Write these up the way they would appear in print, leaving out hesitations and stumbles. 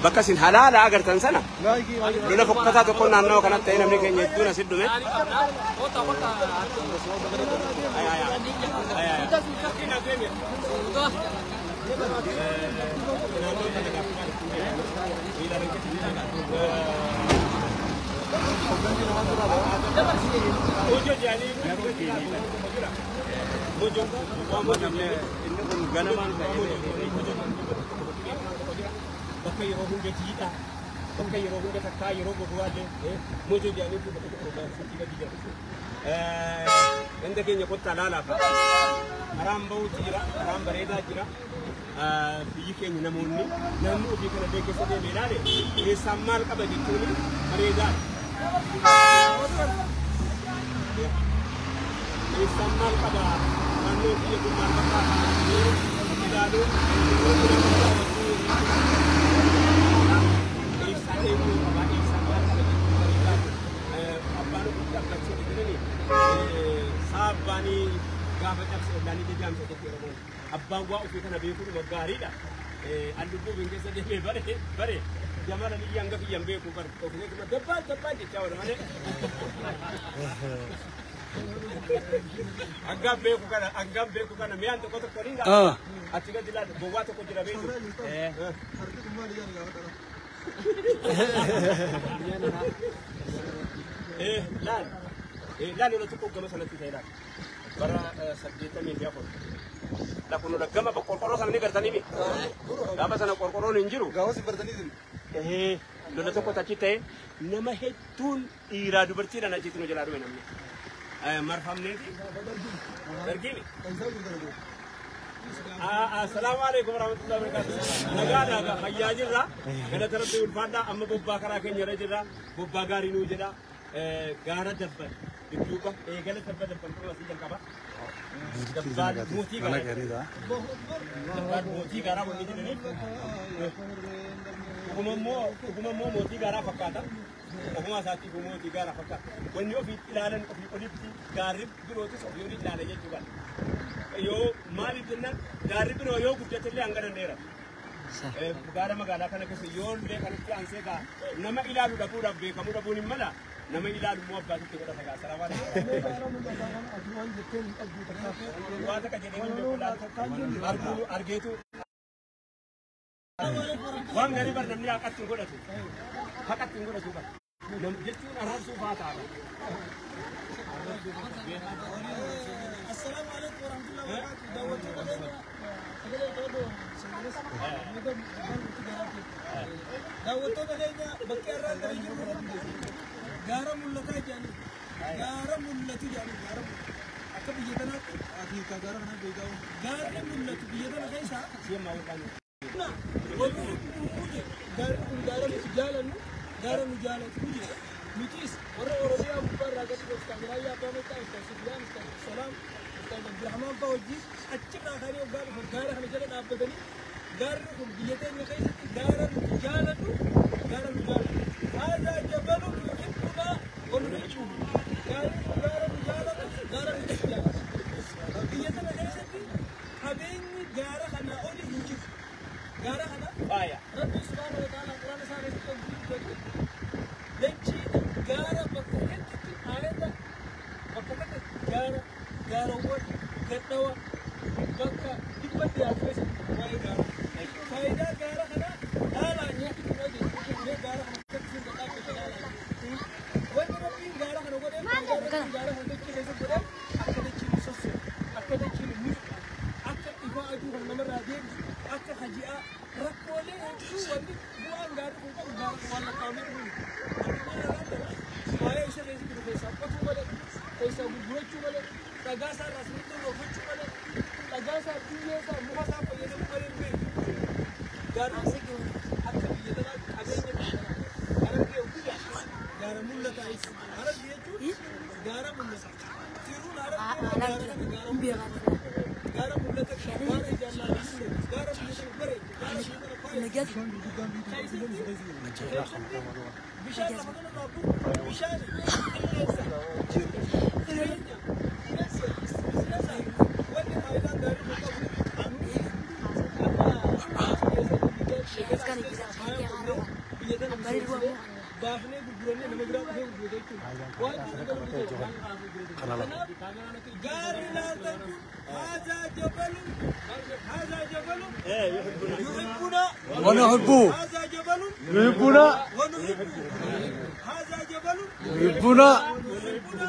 Bakka isin halaala agartan sana lola fokkataa tokko naannoo kanatti ta'ee namni keenya hedduun asit dhume. Bakka yeroo hunda jiidha, bakka yeroo hunda takkaa yeroo goggogaa mojoo jedhanii bakka tokko gadi jira. Ganda keenya kottaa laalaaf karaan bahuutu jira, karaan bareedaa jira. Biyyi keenya namoonni namni ofii kana illee keessa deemee ilaale keessaan maal qaba jechuun bareedaadha. Keessaan maal qaba naannoo biyya kun maal fakkaata ilaaluun Saabbaanii gaafa cabse ollaanii jajaamsa jetti Oromoon. Abbaan waa ofii kana beekuudhuma gaariidha. An lubbuu hin keessa deemee bare bare jamala biyya hanga kiyyan beeku bare ofii keessuma dabbaan dabbaan jechaa oola malee. Hangam beeku kana hangam beeku kana mi'aan tokko tokko ni gaafa. Achi gadi laata gowwaa tokko jira beeku. Laal laal lola tokko gama sanatti ta'e laal. Bara 84. Lakkun lola gama qorqorroo sana ni gartanii mi? Gaafa sana qorqorroon hin jiru. Lola tokko achi ta'e nama hedduun dhiiraa dubartiidhaan achitti nu jalaa dhume namni. Marfamneeti. Dargiimi. Assalaamu alaikum warahmatullahi wabarakatuh. Nagaadhaa fayyaa jirra. Galata Rabbii ulfaadhaa amma bobbaa karaa keenya irra jirra. Bobbaa gaarii nuu jedha. Gaara dabban dudduuba eegala tabba dabban kun asii jalqaba. Dabbaan mootii gaaraa. Dabbaan mootii gaaraa wanni jedhaniif. Dhuguma immoo mootii gaaraa fakkaata. Ogummaa isaatiif mootii gaaraa fakkaata. Wanni ofii ilaalan ofii olitti gaarri birootis ofii olitti ilaala jechuudha. Yoo maaliif jennaan gaarri biroo yoo guddate illee hanga danda'eera. Gaara magaalaa kana keessa yoo illee kanatti aansee gaa nama ilaalu dhabuudhaaf beekamuu dhabuun hin mala. Nama ilaalu immoo abbaatitti godhata gaa salaam alaikum. Waa takka jedhee hin beeku laata. Argeetu. Waan gaarii bar namni haqatti hin godhatu. Haqatti hin godhatu bar. Jechuun arrabsuu fa'aa ta'a. Assalaamu alaikum warahmatullahi wabarakatuh. Daawwattoota keenya sagalee toodoo daawwattoota keenya bakki irraa gara jiru gaara mul'ataa jedhanii gaara mul'atu jedhanii gaara akka biyya kanaatti gaara kana beekamu gaarri mul'atu biyya kana keessaa gaarri kun gaara nuti jaalannu gaara nu jaalatu jedha. Nutis warra Oromiyaa gubbaa irraa gadi Ustaaz Raayyaa Abbaa Macaa, Ustaaz Sufiyaan, Ustaaz Salaam, Ustaaz Abdurrahmaan fa'aa wajjin achirraa kaanii waggaa dhufan gaara kana jala dhaabbatanii gaarri kun biyya teenya keessatti gaara nuti jaalannu gaara nu jaalannu. Haadhaa jabalu nuhibbunaa wa nuhibbuhu. Gaarri kun gaara nu jaalatu gaara nuti jaalatu. Biyya tana keessatti qabeenyi gaara kanaa oli hin jiru. Gaara kana Rabbi subhaanahu wa ta'ala quraana isaa keessatti dubbatu dachii gaara bakka hedduutti aayata bakka takka gaara gaarawwan gadhawa bakka dhibba dhiyaatu keessatti waa'ee gaara. Faayidaa gaara kanaa dhaalaan nyaatti gaara kana akkasiin dhaabbate dhaalaan. Wanni Rabbiin gaara kana godheef gaara kana dachii keessatti godheef akka dachiin nu sossoobu, akka dachiin nu mucu, akka ifaa aduu kan namarraa deebisu, akka haji'aa rakkoolee hedduu wanni bu'aan gaarri kun qabu gaara kun waan lakkaa'amee dhufu. Waa'ee isa keessa jiru keessaa qotuu malee, keessaa gurgurachuu malee, dhagaa isaa irraa sibiila oofachuu malee, dhagaa isaa biyyee isaa muka isaa fayyadamuu malee hin beeku. Gaarri kun akka biyya tanaatti qabeenya biyya tanaa Harargee guddaa gaara mul'ataa jechuudha. Harargee jechuun gaara mul'ata. Tiruun harargee gaara kana gaara mul'ata. Gaara mul'ata gaara ijaan laaluu gaara biyya tana bareedu gaara biyya tana faaya. Bishaan lafa kanarraa burqu bishaan qilleensa jiru jireenya bineensii wanni faayidaan gaarii kun qabu anu akka Baafnee gurgurannee nama biraa dhufee gurgurate jechuudha. Waan kanaaf gaarri laaltan kun haazaa jabalu haazaa jabalu yuhibbuna ونحبه haazaa jabalu يحبنا ونحبه haazaa jabalu يحبنا yuhibbuna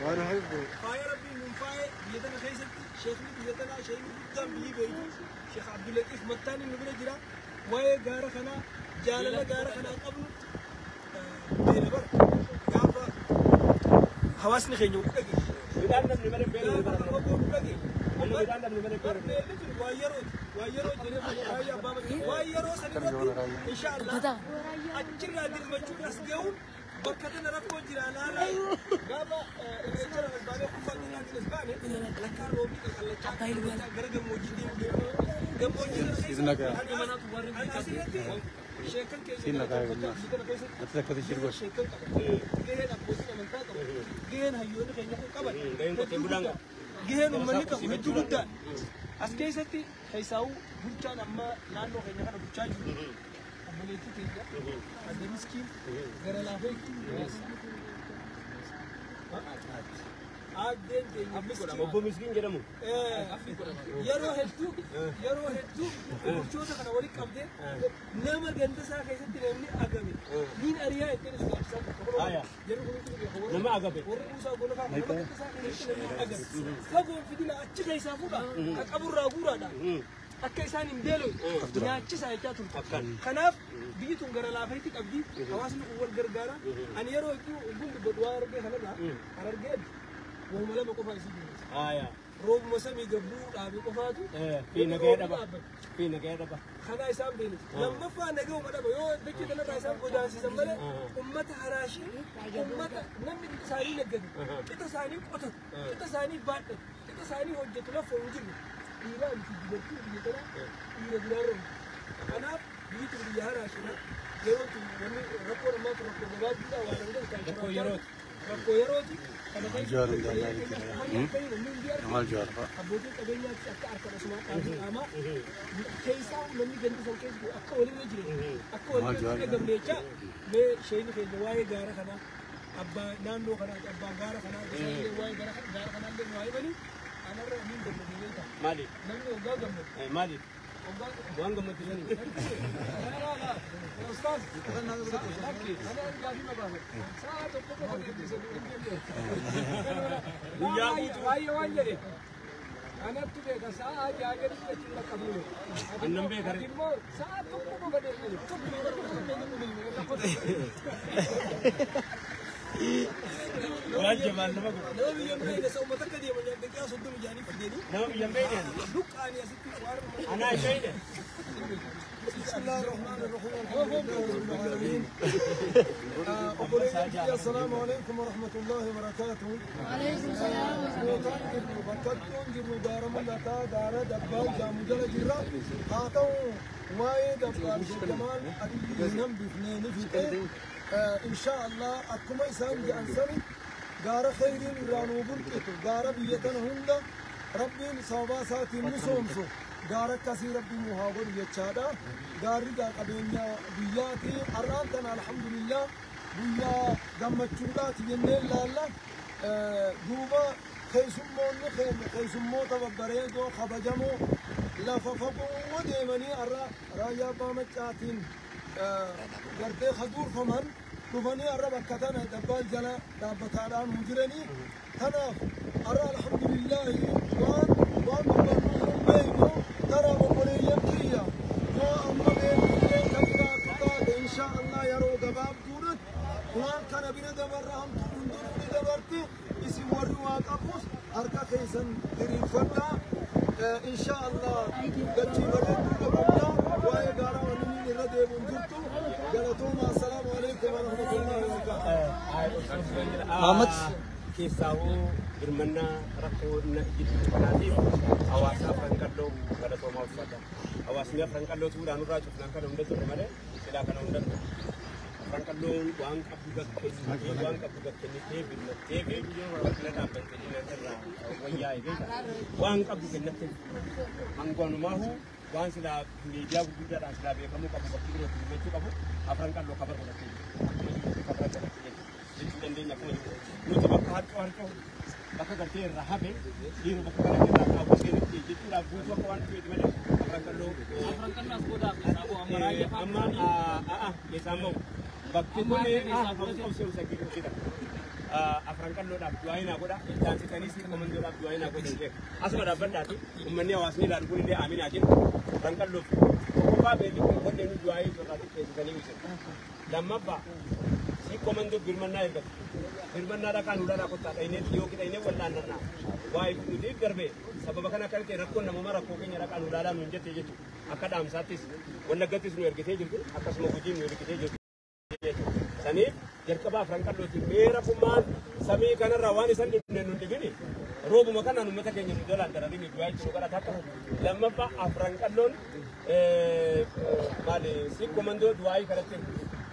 ونحبه faaya rabbiin nun faaye biyya tana keessatti sheekni biyya tanaa sheekni guddaan biyyi beeytu Sheekh Abdullatiif Mattaan inni bira jira waa'ee gaara kanaa jaalala gaara kanaa qabnu beena bara gaafa hawaasni keenya wal dhage Midhaan namni malee beeluu gaafa bara. fagoo nu dhage Amma midhaan namni malee beeluu. beelli tun waa yerooti waa yeroo jedhee raayyaa abbaa malee waa yeroo san irratti inshaallah achirraa dirmachuun as ga'uun bakka tana rakkoo jira laalaa gaafa irreecha as baanee kubbaa xinnaatiin as baane lakkaan roobni qaqallachaa gara gammoojjii deemu gammoojjii irra asirratti sheekan keenya keessatti sheekan qaban gaheen abbootiin amantaa qaban gaheen hayyoonni keenya kun qaban Gaheen qotee bulaan qaba. Gaheen uummanni qabu hedduu guddaadha. As keessatti keessaa'uu bulchaan amma naannoo keenya kana bulchaa jiru. Obboleettii keenya adde miskiin gara laafee addeen keenya miskiin Obbo Miskiin jedhamu. Yeroo hedduu bulchoota kana walitti qabdee nama ganda isaa keessatti namni agame niin ariyaa ittiin isu gaafsisaa Aya. jedhu kun Nama agabe. Warri kuusaa gonofaa nama ganda isaa keessatti namni agame fagoon fidina achi keessaa fuudha ka qaburraa guuraadha akka isaan hin beelofne nyaachisaa jechaa turte. Kanaaf biyyi tun gara laafeetti qabdi hawaasni kun wal gargaara. Ani yeroo hedduu hundi godhu waan argee kanarraa harargeen waanuma lama qofaa isii deemsa. Aya. Roobuma samii gabbuu dhaabe qofaatu Fi nagaya dhaba. Fi nagaya dhaba. Kanaa isaan beelisa. Lammaffaa nagahuma dhaba yoo dachee kanarraa isaan godaansisan malee ummata haraashii ummata namni qixa isaanii naggatu qixa isaanii qotatu qixa isaanii baadhatu qixa isaanii hojjetu lafa hin jirre dhiiraa miti dubartii biyya tanaa dhiira biraarra hin jiru. Kanaaf biyyi tun biyya haraashiidha. Yeroo tun wanni rakkoon ammaa tun rakkoo gabaabduudha waan hunda Rakkoo yerooti. Rakkoo yerooti. Kana Jaarum Jamal Jawaar fa'a. Abbootiin qabeenyaatti akka harka dhasumaa qaamaa keessaa namni gandi san keessa jiru akka walirra jiru akka walirra dhagamne jecha mee sheeyni keenya waa'ee gaara kanaa abbaa naannoo kanaa abbaa gaara kanaa illee waa'ee gaara kanaa illee waa himanii anarra niin gammadu beektaa Maaliif? Namni waggaa gammadu Maaliif? Waggaa Waan gammachiisanii. Ustaz, ana gaafii ma baafadha. Sa'a tokko qofa deebisee Guyyaa guutuu. Baay'ee waan jedhe. Anattu beeka sa'a ja'a gadi jechuun bakka bu'e. Annan beeka. Ati immoo sa'a tokko qofa deebisee tokko qofa Waan jabaan nama godhu. Nama biyya hin beekne sa'uma takka deeman daqiiqaa 30 jaanii fidanii Nama biyya hin beekne. luqqaanii asitti waan Anaa hin beekne. بسم الله الرحمن الرحيم الحمد لله رب العالمين السلام عليكم ورحمة الله وبركاته. وعليكم السلام. Gootaan jirru bakkattuun jirru gaara mul'ataa gaara dabbaan jaamu jala jirra. Haa ta'u waa'ee dabbaan Jamaal Aliyyi nan bifnee ni fixe. Insha Allah akkuma isaan jedhan sani gaara khayriin irraa nuu burqitu gaara biyya tana hunda rabbiin sababaa isaatiin nu soomsu gaara akkasii rabbiin nu haa godhu jechaadha. Gaarri gaa qabeenya biyyaati. Har'aan tana alhamdulillah guyyaa gammachuudhaati jennee laalla. Duuba keessummoonni keenya keessummoota babbareedoo kabajamoo lafa fagoo deemanii har'a raayyaa abbaa maccaatiin gartee kaduurfaman dhufanii har'a bakka tana dabbaal jala dhaabbataadhaan nu jiranii. Kanaaf har'a alhamdulillaahi waan waan dubbannu hin beeknu tara obboleeyyan kiyya yoo amma beeknillee kan jiraatu taate insha Allah yeroo gabaabduudhaan waan kana bira dabarra hamtuu hundinuu ni dabarti isin warri waa qabus harka keessan diriirfadhaa insha Allah dachii bareedduu qabadhaa waa'ee gaaraa wanni niin irra deemuun jirtu galatooma assalaamu alaikum warahmatullahi wabarakaatuh. Ahmad keessaawuu birmannaa rakkoo jidduu kanaatiif hawaasa afran qalloo galatoomaa uffata. Hawaasni afran qalloo tuudhaan irraa cufnaan kana hunda turre malee silaa kana hunda turre. Afran qalloon waan qabdu gakkennitee waan qabdu gakkennitee birmattee fi bal'ina dhaabbattee diinaan irraa wayyaa'e beeka. Waan qabdu kennatte hangwaanumaahu Waan silaa miidiyaa gurguddaadhaan silaa beekamuu qabu bakki birootti dubbachuu qabu Afran Qalloo kabar godhatee jiru. Akkuma jirutti kabar godhatee jiru. Jechuu dandeenya akkuma jiru. Nuti bakka harcoo harcoo bakka gartee irraa hafe dhiirri bakka kana irraa qabu seenitti jechuudhaaf guutuu akka waan dhufeeti malee Afran Qalloo. Afran Qalloo as booda keessaa bu'u amma raayyaa Amma keessaan bahu. Bakki kun obsee Afran Qalloodhaaf du'aa naa godha. Ittaansitanii si komandoodhaaf du'aa naa godha. Asuma dhaabbadhaati uummanni hawaasni ilaalu kun illee aaminaa jedhu. Afran Qalloof tokkoffaa beelli kun qonnee nu du'aa irraa xiqqeessitanii ibsan. Lammaffaa si komandoo birmannaa ergatu. Birmannaa dhaqaa nu dhaqaa kottaa dhaynee yoo qixaynee wal'aannannaa. Waa'ee nuti darbe sababa kana akka ta'e rakkoon namummaa rakkoo keenya dhaqaa nu ilaalaa nuun jette jechuudha. Akka dhaamsaattis Wallaggattis nu ergitee jirti akkasuma Gujiin nu ergitee jirti. Saniif jalqaba Afran Qallooti meera kummaan samii kanarraa waan isan dhibne nun dhibini roobuma kanaan uummata keenya nu jalaan dararini du'aa jechuun kadhata akka lammaffaa Afran Qalloon maali si komandoo du'aayii kadhatte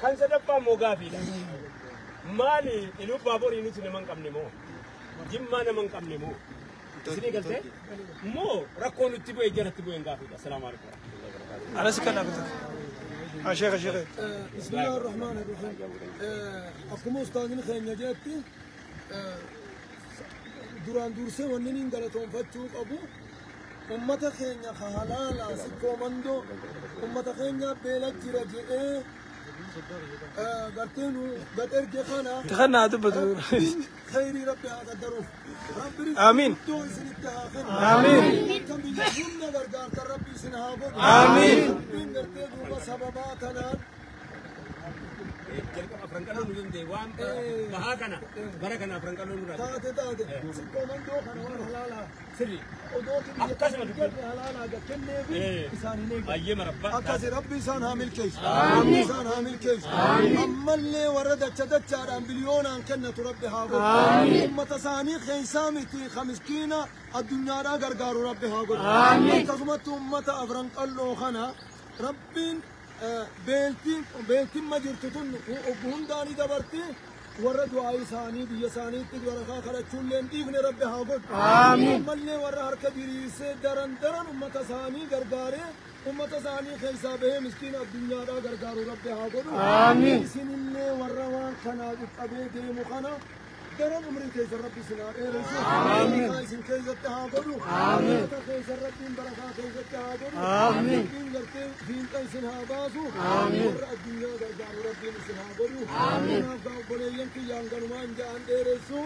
kan sadaffaa immoo gaafiidha. Maali Iluu Baaborii nuti nama hin qabne moo Jimmaa nama hin qabne moo isinii galtee moo rakkoo nutti bu'e jalatti bu'een gaafiidha. Assalaamu alaikum warahmatullahi wabarakatuh. Anas kana kutu. Sheekh Sheekh. بسم الله الرحمن الرحيم. Akkuma ustaazni keenya jetti duraan dursee wanni niin galatoonfachuu qabu ummata keenya ka halaalaa si koomandoo ummata keenya beela jira jedhee gartee nu gad erge kana تخنى دبت. Rabbiin khayrii rabbi haa qaddaruuf. Rabbi Amiin. guddoo isinitti haa kennu. Amiin. Akka biyya hunda gargaartan rabbi isin haa godhu. Amiin. Rabbiin gartee duuba sababaa tanaan Jalqaba Afran Qalloo nu danda'e waan bahaa kana bara kana Afran Qalloo nurraa taate taate si koomandoo kana waan halaalaa sirri odoo Akkasuma biyya halaalaa gad kenneefi isaan hin eegan. Baay'ee marabbaa. Akkasi rabbi isaan haa milkeessu. Isaan haa milkeessu. Ammallee warra dacha dachaadhaan biliyoonaan kennatu rabbi haa godhu. Ummata isaanii keessaa miti ka miskiina addunyaadhaa gargaaru rabbi haa godhu. Akkasumatti ummata Afran Qalloo kana rabbiin beeltiin beeltiin ma jirtu tun hundaanii dabarti warra du'aa isaanii biyya isaaniitti barakaa kadhachuullee hin dhiifne rabbi haa godhu. Ammallee warra harka diriirsee daran daran ummata isaanii gargaaree ummata isaanii keessaa bahee miskiina addunyaadhaa gargaaru rabbi haa godhu. Isinillee warra waan kanaa qabee deemu kana daran umrii keessan rabbi isin haa dheeressu. Barakaa isin keessatti haa godhu. Barakaa keessan rabbiin barakaa keessatti haa godhu. Rabbiin gartee fiinxa isin haa baasu. Warra addunyaa gargaaru rabbiin isin haa godhu. Kanaaf gaa obboleeyyan kiyyaan ganumaan ja'an dheeressu.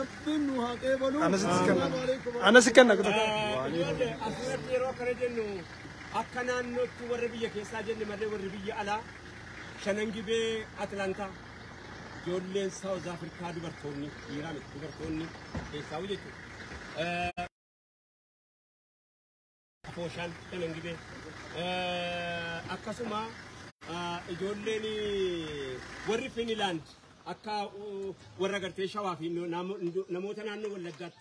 Rabbiin nu haa qeebalu. Anas itti kenna. Assalaamu alaikum. Anas kenna kutu. Ijoollee asirratti yeroo akkana jennu akka naannootti warra biyya keessaa jenne malee warri biyya alaa shanan gibee Atlantaa ijoolleen South Africa dubartoonni dhiiraa miti dubartoonni keessaa jechuudha. Fooshaan shanan gibee akkasuma ijoolleen warri Finland akka warra gartee Shawaa fi namoota naannoo Wallaggaatti.